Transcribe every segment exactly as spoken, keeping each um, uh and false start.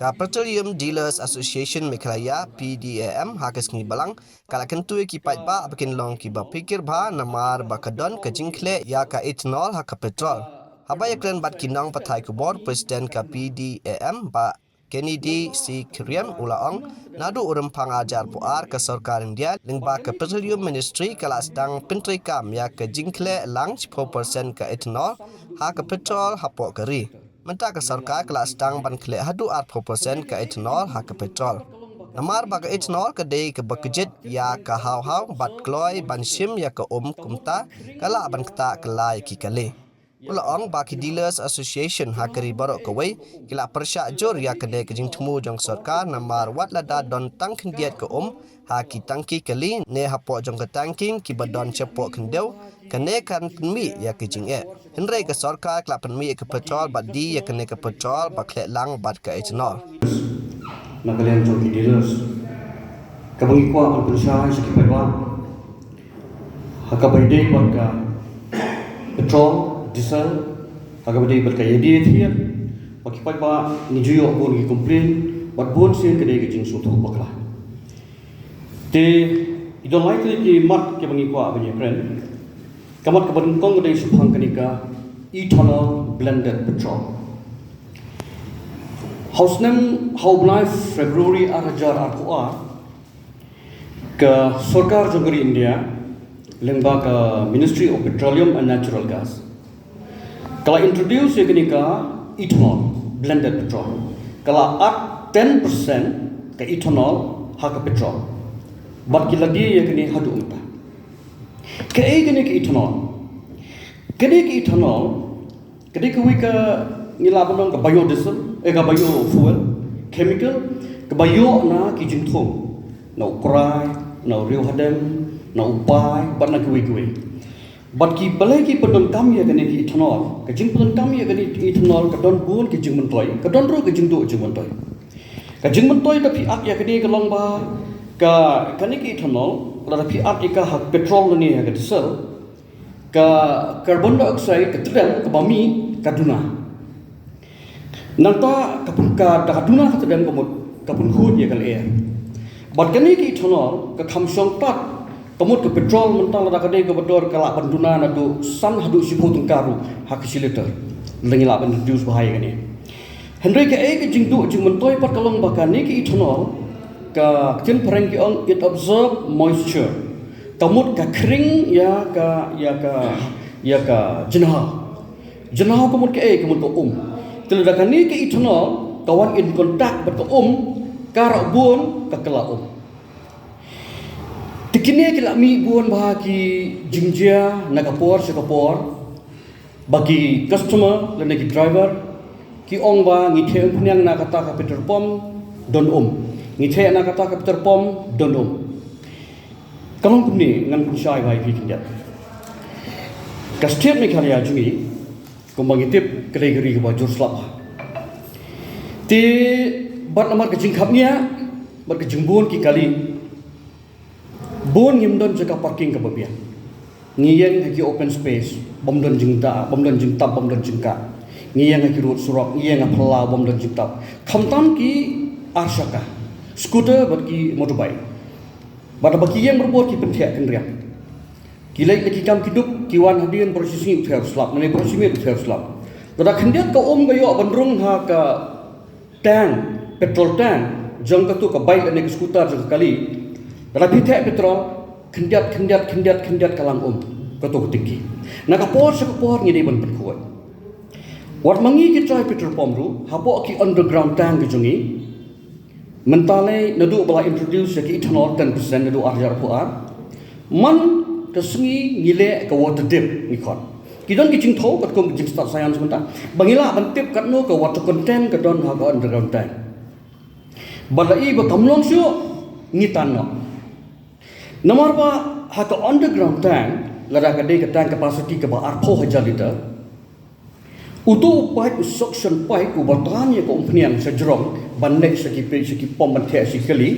Ka Petroleum Dealers Association Meghalaya, P D A M, ha ka sngi Balang, ka la kyntu ïa ki paidbah ba kin long kiba phikir bha namar ba ka don ka jingkhleh ïa ka ethanol ha ka petrol. Haba ïakren bad ki nongpathai khubor, President ka P D A M, Bah Kennedy C Khyriem, u la ong, naduh u Rymphang ar hajar arphew ar, ka sorkar India lyngba ka Petroleum Ministry ka la sdang pyntreikam ïa ka jingkhleh lang shiphew percent ka ethanol ha ka petrol hapoh ka ri. Mynta ka sorkar ka la sdang ban khleh haduh arphew percent ka ethanol ha ka petrol. Namar ba ka ethanol ka dei kaba kjit ïa ka haw-haw bad kloi ban shim ïa ka um, kumta ka lah ban ktah kylla ïa ki kali. U la ong ba ki Dealers Association ha ka ri baroh kawei ki la pyrshah jur ïa kane ka jingthmu jong sorkar namar wat lada don tang khyndiat ka um ha ki tangki kali ne hapoh jong ka tanking kiba don shapoh khyndew, kane kan pynmih ïa ka jingeh. Hynrei ka sorkar ka la pynmih ïa ka petrol bad die ïa kane ka petrol ba khleh lang bad ka ethanol. Na ka liang jong ki dealers, kaba ngi kwah ban pynshai sha ki paidbah, ha kaba ïadei bad ka petrol, diesel, ha kaba ïadei bad ka ïadie thied, ba ki paidbah ngi ju ïoh bun ki complain bad bun sien ka dei ka jingsngewthuh bakla. Te i don lai tylli ki mat kiba ngi kwah ban ïakren. Ka mat kaba nyngkong ka dei shaphang kane ka ethanol blended petrol. Ha u snem, ha u bnai February ar hajar arphew ar, ka sorkar jong ka ri India lyngba ka Ministry of Petroleum and Natural Gas ka la introduce ïa kane ka ethanol blended petrol. Ka la add ten percent ka ethanol ha ka petrol bad ki la die ïa kane haduh mynta. Kaei kane ka ethanol? Kane ka ethanol ka dei kawei ka, ngi lah ban ong, ka biodiesel, eh, ka biofuel chemical, kaba ïoh na ki jingthung, na u krai, na u riew hadem, na u bai bad na kiwei kiwei. Bad ki, balei ki pyndonkam ïa kane ka ethanol? Ka jingpyndonkam ïa kane ka ethanol ka don bun ki jingmyntoi, ka don ruh ka jingduh jingmyntoi. Ka jingmyntoi da phi add ïa kane ka long ba ka, kane ka ethanol, lada phi add ïa ka ha petrol ne ha ka diesel, ka carbon dioxide, ka tdem kaba mih, ka duna. Nangta ka pyn-, ka, da ka duna ka tdem ka mut ka pynkhuid ïa ka lyer. Bad kane ka ethanol ka kham shong pat, ka mut ka petrol mynta lada ka dei kaba dor ka lah ban duna naduh san haduh shiphew tyngka ruh ha ka shi liter. Lada ngi lah ban reduce bha ïa kane. Hynrei kaei ka jingduh jingmyntoi pat ka long ba kane ka ethanol, ka ktien phareng ki ong it absorb moisture. Ka mut ka khring ïa ka, ïa ka, ïa ka jngaw. Jngaw ka mut kaei? Ka mut ka um. Te lada kane ka ethanol ka wan in contact bad ka um, ka rah bun ka kylla um. Te kine ki la mih bun bha ki jingjia na ka por sha ka por. Ba ki customer lane ki driver ki ong ba ngi theh umphniang na kata ka petrol pump don um. Ngi theh na kata ka petrol pump don um. Ka long kumne, ngan pynshai bha ïa phi khyndiat. Ka state Meghalaya jong ngi, kumba ngi tip, ka dei ka ri kaba jur slap. Te bad namar ka jingkhapngiah bad ka jingbun ki kali, bun ngim don jaka parking kaba biang. Ngi ïeng ha ki open space, bym don jingtap, bym don jingtap, bym don jingkah. Ngi ïeng ha ki road surok, ngi ïeng ha phyllaw, bym don jingtap. Khamtam ki ar shaka, scooter bad ki motorbike. Bad haba ki ïeng barabor ki pyntheh kynriang. Ki leit na ki kam ki duk, ki wan hadien baroh shi sngi u theh u slap, lane baroh shi miet u theh u slap. Lada khyndiat ka um ka ïoh ban rung ha ka tank, petrol tank jong kato ka bike lane ka scooter jong ka kali, lada phi theh petrol, khyndiat, khyndiat, khyndiat, khyndiat ka lang um kato ka tangki. Na ka por sha ka por ngi dei ban pynkhuid. Wat ma ngi ki trai petrol pump ruh, hapoh ki underground tank ki jong ngi, mynta lei naduh ba la introduce ïa ki ethanol ten percent naduh ar hajar arphew ar, man ka sngi ngi leh ka water dip, ngi khot. Ki don ki jingthew katkum ki jingstad science mynta ba ngi lah ban tip katno ka water content ka don ha ka underground tank. Bad la i ba kam long shuh, ngi tan noh. Namar ba ha ka underground tank, lada ka dei ka tank capacity kaba arphew hajar liter, uto u pipe, u suction pipe uba tan ïa ka umphniang sha jrong ban leit sha ki pump, sha ki pump ban theh sha ki kali,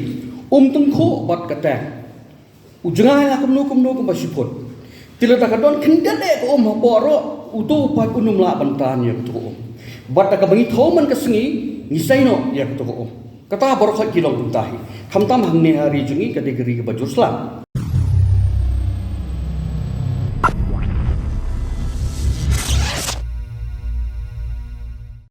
um tyngkhuh bad ka tank. U jngai la kumno kumno kumba shi phut. Te lada ka don khyndiat eh ka um hapoh ruh, uto u pipe un ym lah ban tan ïa kato ka um. Bad da kaba ngi thew man ka sngi, Ngi sei noh ïa kato ka um. Kata baroh ki long kumta hi. Khamtam hangne ha ri jong ngi ka dei ka ri kaba jur sla.